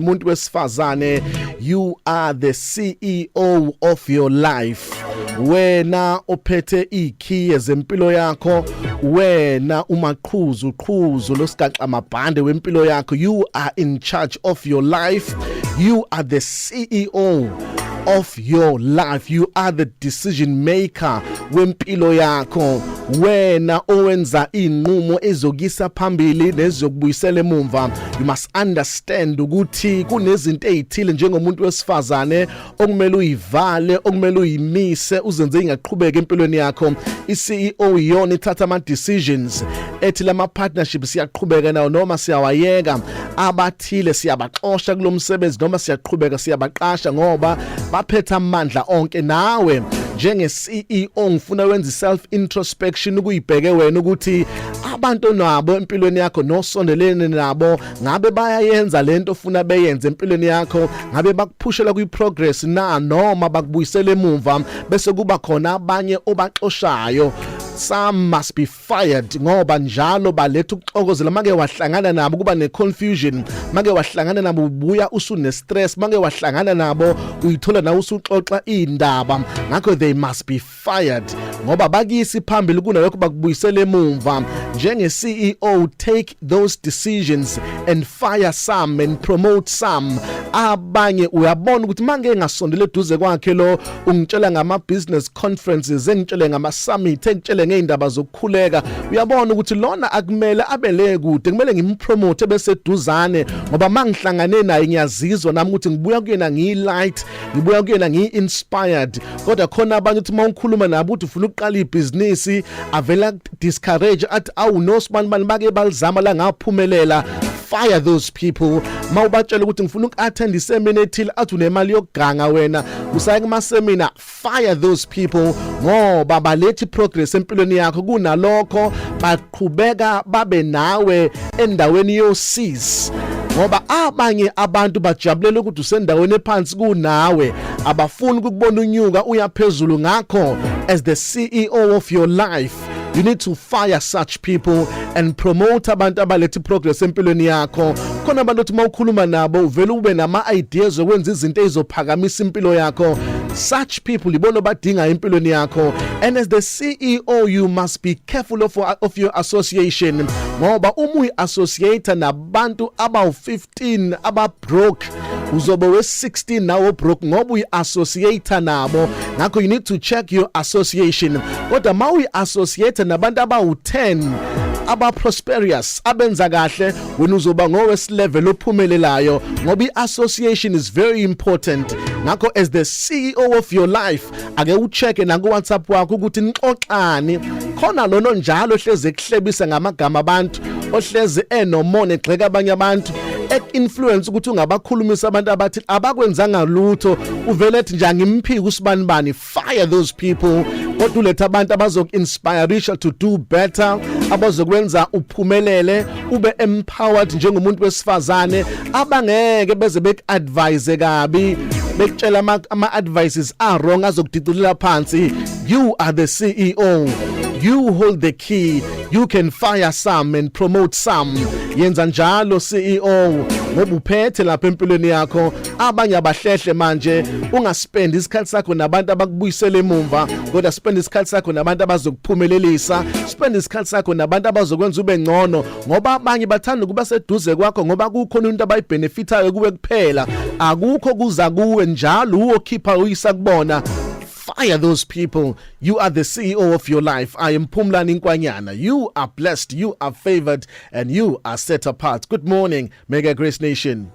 Umuntu wesifazane, you are the CEO of your life. Wena ophethe ikhiye zempilo yakho, wena umaqhuzu qhuzu losigaxa amabhande wempilo yakho. You are in charge of your life. You are the CEO of your life. You are the decision maker wempilo yakho. Wena owenza inqumo ezokisa phambili nezokubuyisela emumva. You must understand ukuthi kunezinto ezithile njengomuntu wesifazane okumele uyivale, okumele uyimise, uzenze ingaqhubeka empilweni yakho. I-CEO iyona ithatha ama decisions ethi lama partnerships siyaqhubeka nawo noma siyawayeka, abathile siyabaxosha kulomsebenzi noma siyaqhubeka siyabaqasha, ngoba baphethe amandla onke. Nawe njenge CEO ngifuna wenze self introspection, ukuyibheke wena ukuthi abantu onabo empilweni yakho nosondelene nabo ngabe bayayenza lento ofuna beyenze empilweni yakho, ngabe bakuphushela kwi progress na noma bakubuyisela emumva, bese kuba khona abanye obaxoshayo. Some must be fired ngoba njalo baletha ukuxokozela. Make wahlangana nabo kuba ne confusion, make wahlangana nabo ubuya usune stress, make wahlangana nabo uyithola nawe usuxoxa indaba. Ngakho they must be fired ngoba bakisi phambili, kunalokho bakubuyisela emumva. Njenge CEO, take those decisions and fire some and promote some. Abanye uyabona ukuthi mange ngasondela eduze kwakhe lo ungitshela ngama business conferences, engitshele ngama summit, engitshele ngeindaba zokukhuleka, uyabona ukuthi lona akumele abe le kude, kumele ngimpromote bese eduzane, ngoba mangihlangane naye ngiyazizwa nami ukuthi ngibuya kuyena ngiyi light, ngibuya kuyena ngiyi inspired. Kodwa khona abanye uthi mawukhuluma nabo uthi ufuna ukuqala ibhizinisi, avela discourage, athi awu no, sibani bani bake balizama la ngaphumelela. Fire those people. Mawubatshela ukuthi ngifuna uku-attend iseminar ethile, athi unemali yokuganga wena, usaya kuma seminar. Fire those people ngoba balethi progress empilweni yakho, kunalokho baqhubeka babe nawe endaweni yosizi, ngoba abanye abantu bajabulela ukuthi usendaweni ephansi kunawe, abafuni ukubona unyuka uya phezulu. Ngakho as the CEO of your life, you need to fire such people and promote abantu abaletha progress empilweni yakho. Khona abantu othi mawukhuluma nabo uvela ube nama ideas okwenza izinto ezizophakamisa impilo yakho. Such people ibona badinga empilweni yakho. And as the CEO, you must be careful of your association, ngoba uma uyi-associate nabantu abawu-15 aba-broke, uzobe we-16 nawo broke ngoba uyi-associate nabo. Ngakho you need to check your association. Kodwa ma uyi-associate nabantu abawu-10 aba-prosperous, abenza kahle, wena uzoba ngowesilevel ophumelelayo, ngoba i-association is very important. Ngakho as the CEO of your life, ake ucheck-e naku-WhatsApp wakho ukuthi nixoxani. Khona lona njalo ohleze ekuhlebisa ngamagama abantu, ohleze enomona, egxeka abanye abantu, ek-influence ukuthi ungabakhulumisa abantu abathi abakwenzanga lutho, uvele ethi nje angimphiki usibani bani. Fire those people, kodwa uletha abantu abazoku-inspirisha to do better, abazokwenza uphumelele, ube empowered njengomuntu wesifazane, abangeke beze beku-advise kabi, bekutshela ama-advices a-wrong azokudicilela phansi. You are the CEO. You hold the key. You can fire some and promote some. Yenza njalo, CEO, ngoba uphethe lapha empilweni yakho. Abanye abahlehle manje. Ungaspend isikhathi sakho nabantu abakubuyisela emumva, kodwa spend isikhathi sakho nabantu abazokuphumelelisa, spend isikhathi sakho nabantu abazokwenza ube ngcono, ngoba abanye bathanda ukuba seduze kwakho ngoba kukhona into abayibenefitayo kuwe kuphela, akukho kuza kuwe njalo uwokhipha uyisa kubona. Fire those people. You are the CEO of your life. I am Pumlani Nkwanyana. You are blessed, you are favored, and you are set apart. Good morning, Mega Grace Nation.